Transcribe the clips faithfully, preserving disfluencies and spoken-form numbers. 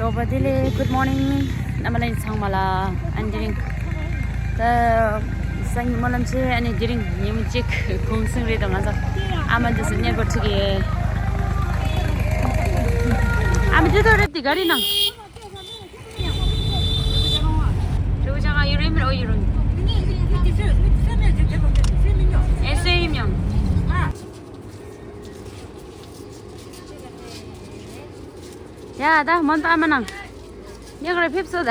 ཨོ་བ་དེ་ལས། Good morning རྣམ་པ་ལྷན་རྒྱས་ཚང་མ་ལ། ཨ་ནི་དེ་རིང་ད་སང་ཉིན་སྨོན་ལམ་བྱས། ཨ་ནི་དེ་རིང་ཉིན་མོ་གཅིག་གུང་སེང་རེད། ད་ང་ཚོ་ཨ་མ་འདི་སུ་གནས་སྐོར་ཁྲིད་ཀྱི་ཡོད། ཨ་མ་འདི་ཐོག་རེད། དེ་ག་རེ་ནང་། ཡ་ད་མོན་པ་མ་ནང་། ཉེ་གར་ཕེབས་སོ་ད།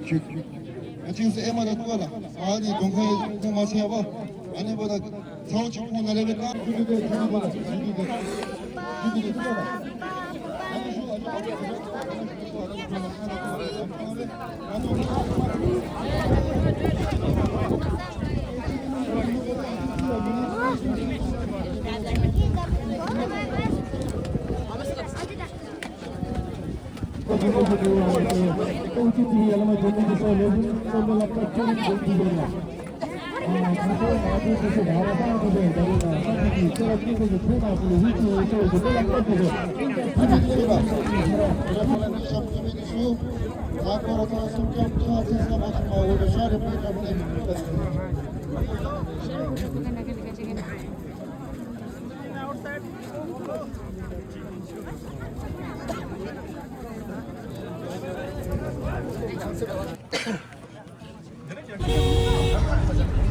ཁྱེད་ཁྱེད་ཁྱེད་ཨ་ཅིང་སེ་ཨེ་མ་ད་ཏུ་བ་ལ་ཨ་ནི་གོང་ཁ་ཡེ་ཁོང་མ་ཆེ་བ་ཨ་ནི་བ་ད་ཚའོ་ཆུ་ཁོང་ན་ལེ་བེ་ཀ་ཁུ་ལི་བེ་ཁུ་ལི་བ་ལ་ཁུ་ལི་བེ་ཁུ་ལི་བེ་ཏུ་བ་ལ་ཨ་ནི་ཤུ་ཨ་ནི་བ་ད་ཁུ་ལི་བེ་ཁུ་ལི་བེ།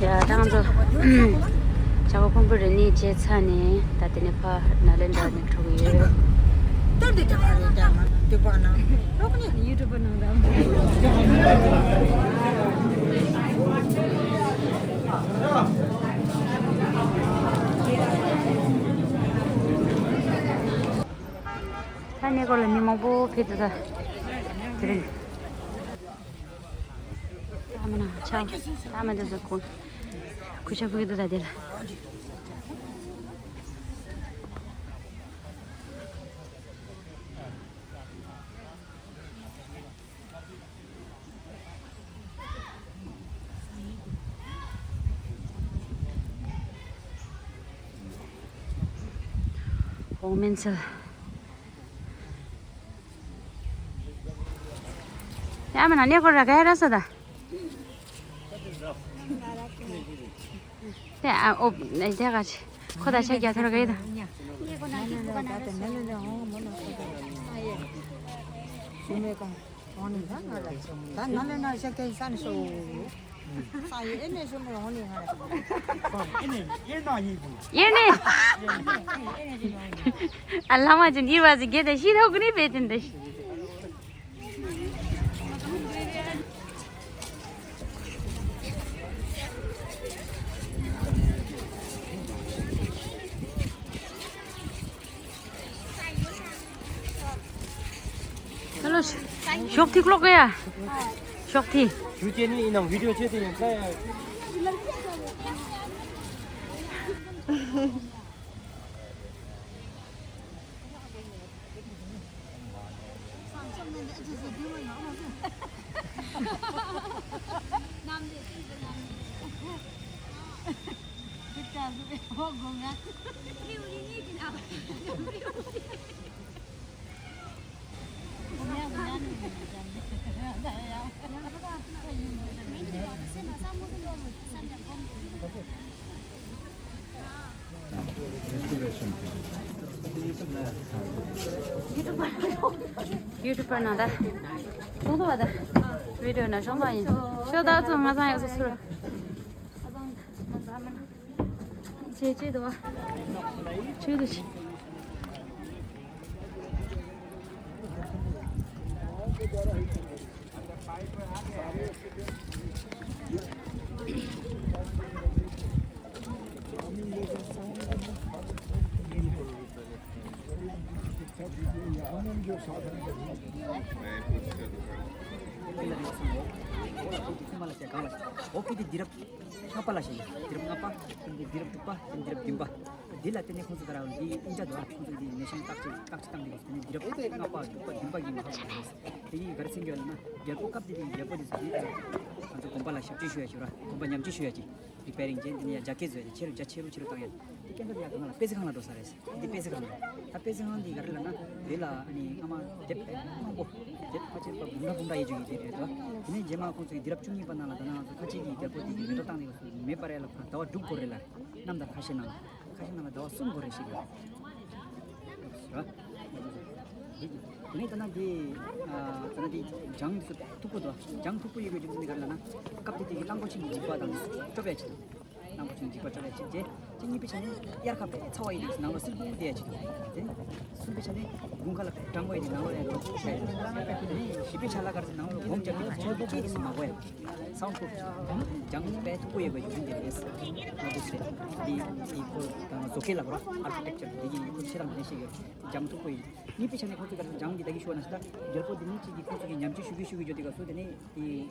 ཡ་ད་ང་ཚོ་ཇ་ཁ་ཕུང་པོ་རི་ནས་བརྗེས་ཚར་ནས་ད་དེ་ནས་ཕར་ནཱ་ལེནྡྲ་ནས་འགྲོ་གི་ཡོད། ད་འདི་ད་ག་རེ་ད་ང་འདི་པ་ན་རོགས་ནི་ཡུ་ཊུབ་ནང་ད། ད་གནས་སྐོར་ལ་མི་མང་པོ་ཕེབས་འདུག་ད་དེ་རིང་། ཨ་མ་ན་ཆ་ཨ་མ་འདི་ཟ་གོ་གུ་ཆ་ཕུ་གི་འདུག་ད་དེ་ལ། འོ་མིན་ཚལ། ཡ་མ་ན་ནེ་ཁོ་ར་ག་ཡ་ར་ས་ད། དེ་ཨ་ཨོ་དེ་ག་ཅི་ཁོ་ད་ཆ་རྒྱ་ཐོར་ག་ཡི་ད། ཡེ་ནི། ཨ་ལ་མ་ཅན་ཡི་བ་ཟི་གེ་ད་ཤི་ཐོག་ནི་བེ་ཏིན་ད་ཤི། ཧེ་ལོ། ཤོག་ཐིག་ལོག་ག་ཡ། ཤོག་ཐིག་ཞུ་ཅེ་ནི་ཡིན་ནམ་བི་ཌིའོ་ཆེ་དེ་ཡང་ལྟ་ཡ། ཡུ་ཊུབ་པར་ནང་ད། ཏོང་ཏོ་བ་ད། བི་ཌིའོ་ནང་ཤོག་མ་ཡིན། ཤོག་ད་ཚོ་ང་ཚང་ཡོད་ས་ཚུར། ཆེ་ཆེ་དོ། ཆེ་དོ་ཆེ། ལ་རེད་གསུངས། འོ་ལ་ཁོ་གི་ཚུལ་མ་ལ་བཤད་གང་ལ་བཤད། འོ་ཁོ་དེ་དུས་རབས་ལྔ་པ་ལ་བཤད། དུས་རབས་ལྔ་པ། དེ་དུས་རབས་དྲུག་པ། དེ་དུས་རབས་བདུན་པ། འདི་ལ་བརྟེན་ནས་ཁོང་ཚོ་ག་ར་འདི་ཨིན་ཅི་དུ་ཨ་ཁོང་ཚོ་འདི་ནེ་ཤན་བརྟག་དཔྱད་བརྟག་དཔྱད་བཏང་ནས་དེ་ནས་དུས་རབས་ལྔ་པ་དྲུག་པ་བདུན་པ་གི་མ་ཧ་གོ་རེད། དེ་གི་ག་རེ་ཟེར་གྱི་ཡོད་ལབ་ན་རྒྱལ་པོ་སྐབས་དེ་དུས་རྒྱལ་པོ་དེ་ཚོ་གི་ང་ཚོ་དགོན་པ་ལ་ཞབས་ཕྱི་ཞུ་ཡ་ཞུ་ར་དགོན་པ་ཉམས་བཅོས་ཞུ་ཡ་ཅིག་རིག་པའི་རིན་ཆེན་དེ་ནས་ཡང་རྒྱ་སྐྱེད་བཟོས་ཏེ་ཆེ་རུ་རྒྱ་ཆེ་རུ་ཆེ་རུ་བཏང་ཡ། དེ་སྐད་ཆ་དེ་ཡང་གང་ལ་དཔེ་ཆ་ཁང་ལ་འགྲོ་ས་རེད། འདི་དཔེ་ཆ་ཁང་ལ། ད་དཔེ་ཆ་ཁང་འདི་ག་རེ་ལབ་ན་དེ་ལ་ཨ་ནི་སྔ་མ་དེབ་དཔེ་མང་པོ་དེབ་ཕལ་ཆེར་བ་འབུམ་ཕྲག་འབུམ་ཕྲག་ཡས་ཅིག་ཡོད་དེ་རེད་དོ། དེ་ནས་རྗེས་མ་ཁོང་ཚོས་དུས་རབས་བཅུ་གཉིས་པ་ནང་ལ་ད་ནང་ང་ཚོ་ཁ་ཆེ་གི་རྒྱལ་པོ་དེ་གི་མེ་ཏོག་བཏང་ནས་མེ་འབར་ཡ་ལ་ཟླ་བ་དྲུག་འགོར་རེད་ལ། གནམ་ཟླ་ཁ་ཤས་ནང་ལ་ཁ་ཤས་ནང་ལ་ཟླ་བ་གསུམ་འགོར་རེད་ཤེས་ཀྱི་རེད། དེ་ནས་ད་ན་དེ་ད་ན་དེ་ལྗང་མཐུག་པོ་དོ། ལྗང་མཐུག་པོ་ཡོད་པའི་རྒྱུ་མཚན་ག་རེ་ལབ་ན་སྐབས་དེ་དེ་གི་གླང་པོ་ཆེ་གི་འཇིགས་པ་དང་སྐྱོབ་ཡ་ཆེད་དུ། གླང་པོ་ཆེ་འཇིགས་པ་སྐྱོབ་ཡ་ཆེད་དུ་བྱས། གཅིག་གཉིས་པའི་ཆ་ནས་དབྱར་ཁ་དཔེ་ཚ་བ་ཡིན་ནས་ནང་ལོགས་སིལ་བུ་བསྡད་ཡ་ཆེད་དུ། དེ་ནས་གསུམ་པའི་ཆ་ནས་དགུན་ཁ་ལ་དཔེ་གྲང་བ་ཡིན་ནས་ནང་ལོགས་ལ་ཡང་དེ་ནས་བཞི་པའི་ཆ་ལ་ག་རེ་ཟེར་ནང་ལོགས་སྒོམ་རྒྱག་གི་འདུག་ཚོད་དཔག་ཅིག་མ་གོ་ཡ། སའུན་ཌ་པུ་རུབ་ལྗང་དཔེ་མཐུག་པོ་ཡོད་པའི་རྒྱུ་མཚན་དེ་རེད། ང་ཚོ་ཟེར་འདི་འདི་ཁོ་ད་བཟོ་མཁན་ལ་གོ་ར་ཨར་ཁི་ཊེག་ཅར་འདི་གི་ཁོ་ཆེ་དང་འདི་ཤེས་ཡོད། ལྗང་མཐུག་པོ་ཡིན། གཉིས་པའི་ཆ་ནས་ཁོ་ཚོ་ག་རེ་ལྗང་འདི་ད་གི་ཤོར་ན་ཤི་ད་རྒྱལ་པོ་འདི་ནི་གཅིག་གི་ཁོ་ཚོ་གི་ཉམས་ཆུ་ཤུ་གི་ཤུ་གི་འཇོ་དེ་ག་སུ་དེ་ནི་དེ་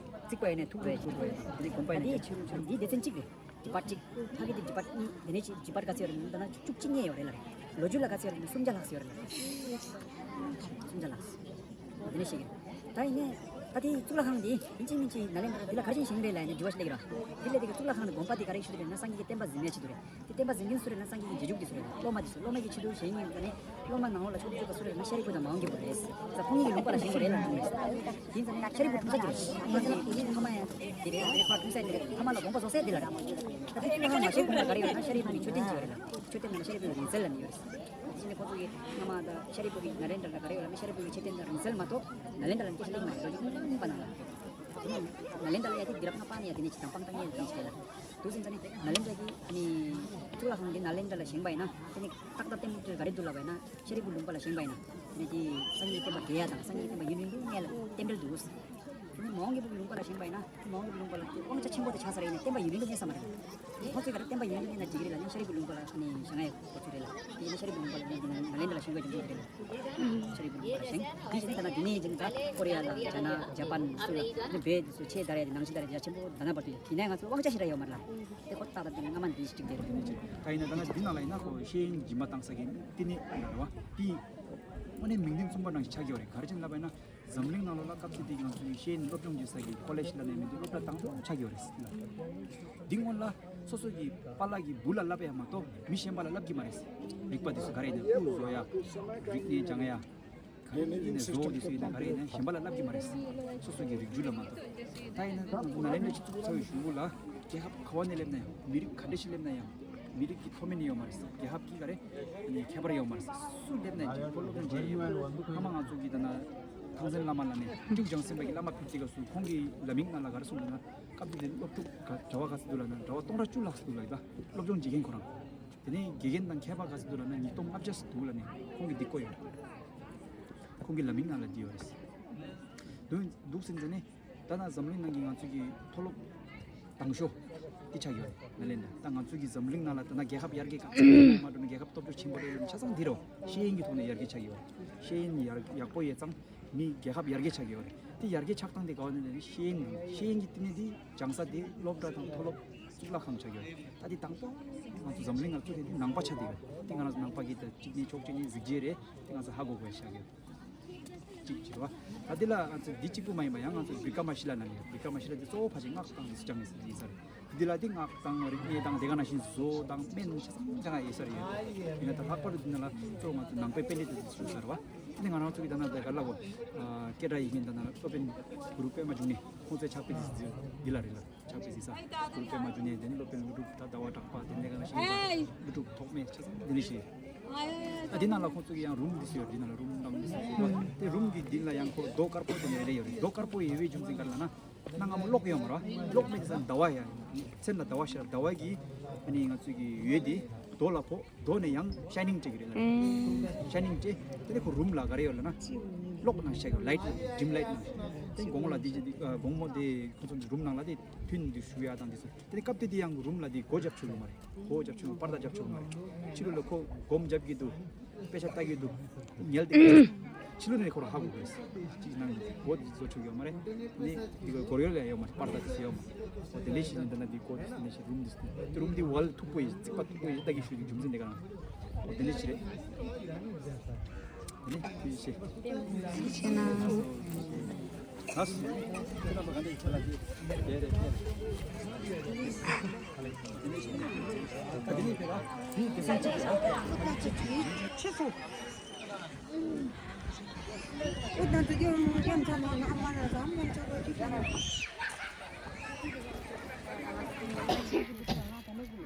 རྩིག་པ་ཡིན་ནས་ཐུག་རེད་ཤུ་རེད། དེ་ནི་གོམ་པ་ཡིན་ནས་ཆུ་ཆུ་འདི་སྡེ་ཚན་གཅིག་རེད། ཇི་པར་གཅིག་ཕ་གི་དེ་ཇི་པར་གཉིས་དེ་ནས་ཅི་ཇི་པར་ག་ཚོད་ཡོད་རེད་ད་ན་བཅུ་གཅིག་རྙེད་ཡོད་རེད་ལ་རེད། ལོ་རྒྱུས་ལ་ག་ཚོད་ཡོད་རེད་ན་སུམ་བརྒྱ་ལྷག་ཙམ་ཡོད་རེད་ལ། སུམ་བརྒྱ་ལྷག་ཙམ། དེ་ནས་ཤེས་ཀྱི་རེད། ད་ཡིན་ནས་ད་དེ་གཙུག་ལག་ཁང་དེ་ཡིན་གཅིག་མིན་གཅིག་ནཱ་ལེནྡྲ་འདི་ལ་ག་རེ་བྱས་ནས་བཞེངས་རེད་ལབ་ནས་དྲི་བ་ཞིག་སླེབས་ཀྱི་རེད། དེ་ལས་དེ་གི་གཙུག་ལག་ཁང་དེ་དགོན་པ་དེ་ག་རེ་ཞུ་དེ་རེད་ན་སངས་རྒྱས་ཀྱི་བསྟན་པ་འཛིན་མཁན་ཞིག་རེད། དེ་བསྟན་པ་འཛིན་མཁན་སུ་རེད་ན་སངས་རྒྱས་ཀྱི་རྗེས་འཇུག་དེ་སུ་རེད། སློབ་མ་དེ་སུ་སློབ་མ་གི་ཆེད་དུ་བཞེངས་ཡིན་ཟེར་ནས་སློབ་མ་ནང་ལོགས་ལ་ཆོས་སྒྲུབ་པ་སུ་རེད་ན་ཤཱ་རིའི་བུ་དང་མ་འོངས་རྒྱལ་པོ་རེད། ད་ཁོང་གཉིས་ཀྱི་ལུང་པ་ལ་བཞེངས་པ་རེད་ལབ་གི་རེད། དེ་ཡིན་ཟེར་ན་ཤཱ་རིའི་བུ་གྲུབ་མཐའ་གྱི་རེད། ཤཱ་རིའི་བུ་ཐ་མ་ཡང་དེ་རེད་དེ་ཕར་གྲུབ་ས་དེ་རེད་ཐ་མ་ལ་དགོངས་པ་རྫོགས་ས་དེ་ལ་རེད། ད་དེ་གཙུག་ལག་ཁང་མ་བཞེངས་གོང་ལ་ག་རེ་ཡོད་ན་ཤཱ་རིའི་བུ་གི་མཆོད་རྟེན་ཅིག་ཡོད་རེད་ལ། མཆོད་རྟེན་ནང་ལ་ཤཱ་རིའི་བུ་གི་རིང་བསྲེལ་ལབ་ནས་ཡོད་རེད། དེ་ནས་ཁོ་ཚོ་གིས་སྔ་མ་ད་ཤཱ་རིའི་བུ་གིས་ནཱ་ལེནྡྲ་ལ་ག་རེ་ཡོད་ལབ་ན་ཤཱ་རིའི་བུ་གི་མཆོད་རྟེན་དང་རིང་བསྲེལ་མ་གཏོགས་ནཱ་ལེནྡྲ་ལ་སྐད་ཆ་གླེང་མ་རེད། ལོ་རྒྱུས་ཀློག་པ་ནང་ལ། དེ་ནས་ནཱ་ལེནྡྲ་ལ་ཡ་དེ་དུས་རབས་ལྔ་པ་ནས་ཡ་དེ་ནས་ཅི་དང་སྤང་ཐང་ཡ་དེ་ནས་ཅི་ལ་འདུག་ཟིན་ཙང་ནི་ནཱ་ལེནྡྲ་གི་ནི་གཙུག་ལག་ཁང་འདི་ནཱ་ལེནྡྲ་ལ་བཞེངས་པ་ཡིན་ན་དེ་ནི་ཏག་ཏག་བརྟན་པོ་ག་རེ་འདུག་ལབ་པ་ཡིན་ན་ཤཱ་རིའི་བུ་ལུང་པ་ལ་བཞེངས་པ་ཡིན་ན་དེ་ནི་དེ་སངས་རྒྱས་བསྟན་པ་རྒྱས་ཡ་དང་སངས་རྒྱས་བསྟན་པ་ཡུན་རིང་དུ་གནས་ལ་རྟེན་འབྲེལ་འདུག་དེ་ནི་མ་འོངས་རྒྱལ་པོ་གི་ལུང་པ་ལ་བཞེངས་པ་ཡིན་ན་མ་འོངས་རྒྱལ་པོ་ལུང་པ་ལ་དབང་ཆ་ཆེན་པོ་དེ་ཆགས་ས་རེད་ཡིན་ན་བསྟན་པ་ཡུན་རིང་དུ་གནས་ས་མ་རེད། ཁོ་ཚོས་ག་རེ་བསྟན་པ་ཡུན་རིང་དུ་གནས་ན་འགྲིག་གི་རེད་ལབ་ན་ཤཱ་རིའི་བུ་ལུང་པ་ལ་ནི་བཞེངས་ཡ་ཁོ་ཚོས་རེད་ལ། དེ་ཡིན་ན་ཤཱ་རིའི་བུ་ལུང་པ་ལ་ནི་ནཱ་ལེནྡྲ་ལ་བཞེངས་པའི་རྒྱུ་མཚན་རེད་ལ། ཤཱ་རིའི་བུ་ལུང་པ་ལ་བཞེངས། དེ་བཞིན་ད་ལྟ་འདི་ནས་བཞིན་ད་ཀོ་རི་ཡ་ལ་རྒྱ་ནག་ཇ་པན་སུ་ལ་ནི་བོད་དེ་ཚོ་ཆེས་དར་ཡ་དེ་ནང་བཞིན་དར་ཡ་རྒྱ་ཆེན་པོ་ད་ན་བར་དུ་ཡོད། དེ་ནས་ང་ཚོ་དབང་ཆ་ཞེ་དྲག་ཡོད་མ་རེད་ལ། དེ་ཁོ་ཏག་ཏག་དེ་སྔ་མ་འདི་ཞིག་དེ་རེད། ད་ཡིན་ན་ད་ང་འདི་ནང་ལ་ཡིན་ན་ཁོ་ཤེས་ཡོན་སྦྱིན་པ་བཏང་ས་གི་བསྟི་གནས་ལ་རེད་བ། དེ་དངོས་གནས་མིང་དོན་མཚུངས་པ་ནང་བཞིན་ཆགས་ཀྱི་ཡོད་རེད། ག་རེ་བྱས་ནས་ལབ་པ་ཡིན་ན། འཛམ་གླིང་ནང་ལོགས་ལ་སྐབས་དེ་དུས་ང་ཚོའི་ཤེས་ཡོན་སློབ་སྦྱོང་བྱེད་ས་གི་ཀོ་ལེཇ་ལ་ནས་མི་འདུག་སློབ་གྲྭ་དང་པོ་ཆགས་ཡོད་རེད། འདི་སྔོན་ལ་སོ་སོ་གི་པཱ་ལགས་ཀྱི་བུ་ལ་བསླབ་ཡ་མ་གཏོགས་མི་གཞན་པ་ལ་བསླབ་ཀྱི་མ་རེད། རིག་པ་དེ་ཚོ་ག་རེ་ཡིན་ན་སྤུ་བཟོ་ཡ། རིག་གནས་སྦྱང་ཡ། ག་རེ་ཡིན་ན་བཟོ་དེ་ཚོ་ཡིན་ན་ག་རེ་ཡིན་ན་གཞན་པ་ལ་བསླབ་ཀྱི་མ་རེད། སོ་སོ་གི་རིག་རྒྱུ་ལ་མ་གཏོགས། ད་ཡིན་ན་ནཱ་ལེནྡྲ་སྤྱི་གཙུག་ཚ་བའི་གཞུང་ལུགས་ལ་རྒྱལ་ཁབ་ག་བ་ནས་སླེབས་ན་ཡང་མི་རིགས་ག་འདྲ་ཞིག་སླེབས་ན་ཡང་། མི་རིགས་ཀྱི་མཐོ་དམན་ཡོད་མ་རེད། རྒྱལ་ཁབ་ཀྱི་ག་རེ་ཁྱད་པར་ཡོད་མ་རེད། སུ་སླེབས་ན་ཡང་ཁོ་སློབ་སྦྱོང་བྱེད་ཡོད། སྔ་མ་ང་ཚོ་གི་ད་ན་ཐང་སན་བླ་མ་ལ་ནས་ཀྲུའུ་ཞང་སེམས་དཔའ་གི་བླ་མ་ཕེབས་དུས་སྐབས་སུ་ཁོང་གི་ལམ་ཡིག་ནང་ལ་ག་རེ་གསུངས་འདུག་ན། སྐབས་དེ་དུས་སློབ་ཕྲུག་ག་གྲྭ་པ་ག་ཚོད་འདུག་ལབ་ན་གྲྭ་པ་སྟོང་ཕྲག་བཅུ་ལྷག་ཙམ་འདུག་ལབ་ཡོད། སློབ་སྦྱོང་བྱེད་མཁན་ཁོ་རང་། དེ་ནས་དགེ་རྒན་དང་མཁས་པ་ག་ཚོད་འདུག་ལབ་ན་ཉིས་སྟོང་ལྔ་བརྒྱ་ཙམ་འདུག་ལབ་ནས་ཁོང་གིས་འདི་བཀོད་ཡོད། ཁོང་གི་ལམ་ཡིག་ནང་ལ་འདི་ཡོད་རེད། འདུག་འདུག་ཟིན་ཙང་ནས། ད་ནང་འཛམ་གླིང་ནང་གི་ང་ཚོ་གི་མཐོ་སློབ་དང་ཤོས་འདི་ཆགས་ཡོད་རེད། ནཱ་ལེནྡྲ། ད་ང་ཚོ་གི་འཛམ་གླིང་ནང་ལ་ད་ནང་རྒྱལ་ཁབ་ཡར་རྒྱས་གང་ཆེ་མ་འགྲོ་ན་རྒྱལ་ཁབ་སྟོབས་ཤུགས་ཆེན་པོ་རེད་ཆ་ཚང་འདི་རེད། ཤེས་ཡོན་གྱི་ཐོག་ནས་ཡར་རྒྱས་ཆགས་ཡོད་རེད། ཤེས་ཡོན་ཡར་ཡག་པོ་ཡོད་ཙང་མི་རྒྱལ་ཁབ་ཡར་རྒྱས་ཆགས་ཡོད་རེད། དེ་ཡར་རྒྱས་ཆགས་སྟངས་དེ་ག་བ་ནས་ནི་ཤེས་ཡོན་ཤེས་ཡོན་གྱི་བསྟི་གནས་དེ་སྦྱང་ས་དེ་སློབ་གྲྭ་དང་མཐོ་སློབ་གཙུག་ལག་ཁང་ཆགས་ཡོད་རེད། ད་དེ་དང་པོ་ང་ཚོ་འཛམ་གླིང་ང་ཚོ་དེ་ནང་པ་ཆགས་བསྡད་ཡོད་རེད། དེ་ང་རང་ཚོ་ནང་པ་གི་ད་གཅིག་ནས་ཕྱོགས་གཅིག་ནས་གཟི་བརྗིད་རེད། དེ་ང་ཚོ་ཧ་གོ་དགོས་ཤག་ཡོད། གཅིག་བྱེད་རོགས། ད་འདི་ལ་ང་ཚོ་འདི་གཅིག་པུ་མ་ཡིན་པ་ཡང་ང་ཚོ་བི་ཀྲ་མ་ཤི་ལ་ན་ལ་ཡོད། བི་ཀྲ་མ་ཤི་ལ་འདི་གཙོ་བོ་ཕལ་ཆེར་སྔགས་དང་འདི་སྦྱང་ཡིན་ས་རེད། འདི་ལ་འདི་སྔགས་དང་རིག་གནས་དང་དེ་ག་ནང་བཞིན་བཟོ་དང་སྨན་ཆ་ཚང་སྦྱང་ཡ་ཡོད་ས་རེད། ཡིན་ན་ད་ལྷག་པར་དུ་འདི་ནང་ལ་གཙོ་བོ་ང་ཚོ་ནང་པའི་དཔེ་ལེགས་དེ་ཚོ་བཟོས་ས་རེད་བ། འདི་ང་རང་ཚོ་གི་ད་ནང་ད་ག་ལ་གོ། སྐད་གྲགས་ཡིན་མིན་ད་ནང་སློབ་དཔོན་གུ་རུ་པད་མ་འབྱུང་གནས་ཁོང་ཚོའི་ཕྱག་དཔེ་འདི་འདི་ལ་རེད་ལ། ཕྱག་དཔེ་གཟིགས་ས། གུ་རུ་པད་མ་འབྱུང་གནས་དེ་ནི་སློབ་དཔོན་ཀླུ་སྒྲུབ་ད་ཟླ་བ་གྲགས་པ་དེ་འདྲ་ག་ན་ཤེས་ཀླུ་སྒྲུབ་ཐོགས་མེད་ཆ་ཚང་དེ་འདྲ་ཞིག་ཨ་དེ་ནང་ལ་ཁོང་ཚོ་གི་ཡང་རུམ་འདི་སུ་ཡོད། དེ་ནང་ལ་རུམ་འདྲ་མི་འདི་སུ་ཡོད། དེ་རུམ་གི་མདུན་ལ་ཡང་ཁོ་རྡོ་དཀར་པོ་དེ་འདྲ་རེ་ཡོད་རེད། རྡོ་དཀར་པོ་ཡོད་པའི་རྒྱུ་མཚན་ག་རེ་ལབ་ན། གནའ་སྔ་མོ་གློག་ཡོད་མ་རེད་བ། གློག་མེད་ཙང་ཟླ་བ་ཡང་མཚན་ལ་ཟླ་བ་ཤར་ཟླ་བ་གི་ཨ་ནི་ང་ཚོ་གི་འོད་དེ་རྡོ་ལ་ཕོག་རྡོ་ནས་ཡང་ཤའི་ནིང་སྤྲད་ཀྱི་རེད་ལ། ཤའི་ནིང་སྤྲད། དེ་ནས་ཁོ་རུམ་ལ་ག་རེ་ཡོད་ལབ་ན། གློག་ནང་བཤད་ཀྱི་ལའིཊ་ལ་ཌིམ་ལའིཊ་ནང་། དེ་དགོང་མོ་ལ་དེ་དགོང་མོ་དེ་ཁོ་ཚོ་རུམ་ནང་ལ་དེ་ཐུན་དེ་བཞུགས་ཡ་དང་དེ་ཚོ། དེ་ནས་སྐབས་དེ་དེ་ཡང་རུམ་ལ་དེ་སྒོ་རྒྱབ་ཆོག་གི་མ་རེད། སྒོ་རྒྱབ་ཆོག་པར་ད་རྒྱབ་ཆོག་གི་མ་རེད། ཕྱི་རུ་ལ་ཁོ་སྒོམ་རྒྱབ་ཀྱི་འདུག་དཔེ་ཆ་ལྟ་གི་འདུག་ཉལ་ཏེ། ཕྱི་ལོགས་ནས་ཁོ་རང་ཧ་གོ་དགོས། གཅིག་ནང་གི་སྒོ་འདི་བཟོ་ཆོག་ཡོད་མ་རེད། ནི་འདི་ག་སྒོར་ཡོལ་ལ་ཡོད་མ་རེད། པར་ད་དེ་ཡོད་མ་རེད། འོ་དེ་འདྲ་ཞིག་ནི་འདི་ན་འདི་སྒོ་འདི་འདི་འདྲ་ཞིག་རུམ་འདི་འདི་རུམ་འདི་ཝལ་མཐུག་པོ་ཡིན། རྩིག་པ་མཐུག་པོ་ཡིན། ད་གི་ཞུ་རྒྱུ་རྒྱུ་མཚན་འདི་ག་རང་འོ་དེ་འདྲ་ཞིག་རེད། ནི་དེ་ཞིག་ཞེ་ན། ཆེ་སོང་། ཨུ་ད་དུ་ཡོང་ཡོང་ཚ་ན་ཨ་མ་ན་རམ་ཡོང་ཚ་གོ་ཅི་ཀ་ན།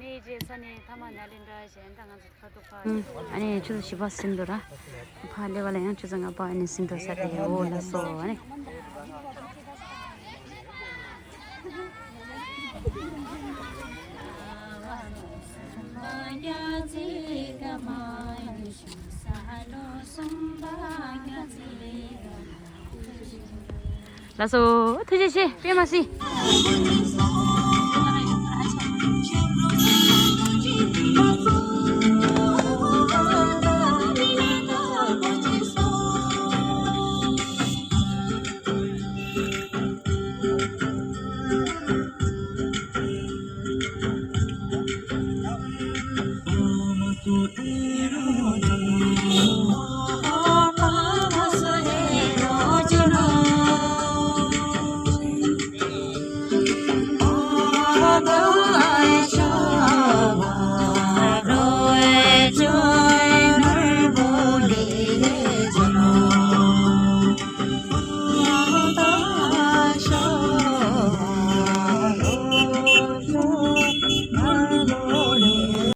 ནི་རྗེས་ས་ནས་ཐ་མ་ཉ་ལེན་འདྲ་གཞན་དང་ང་ཚོ་ཁ་ཐུག་ཕ། ཨ་ནི་ཆུ་ཚོད་བཞི་པ་ཟིན་འདུག་ར། ཕ་ལེ་བ་ལ་ཡང་ཆུ་ཚོད་ལྔ་པ་ཨ་ནི་ཟིན་འགྲོ་ས་དེ་འོ་ལ་སོ་ཨ་ནི། ལགས་སོ། ཐུགས་རྗེ་ཆེ། པད་མ་སི།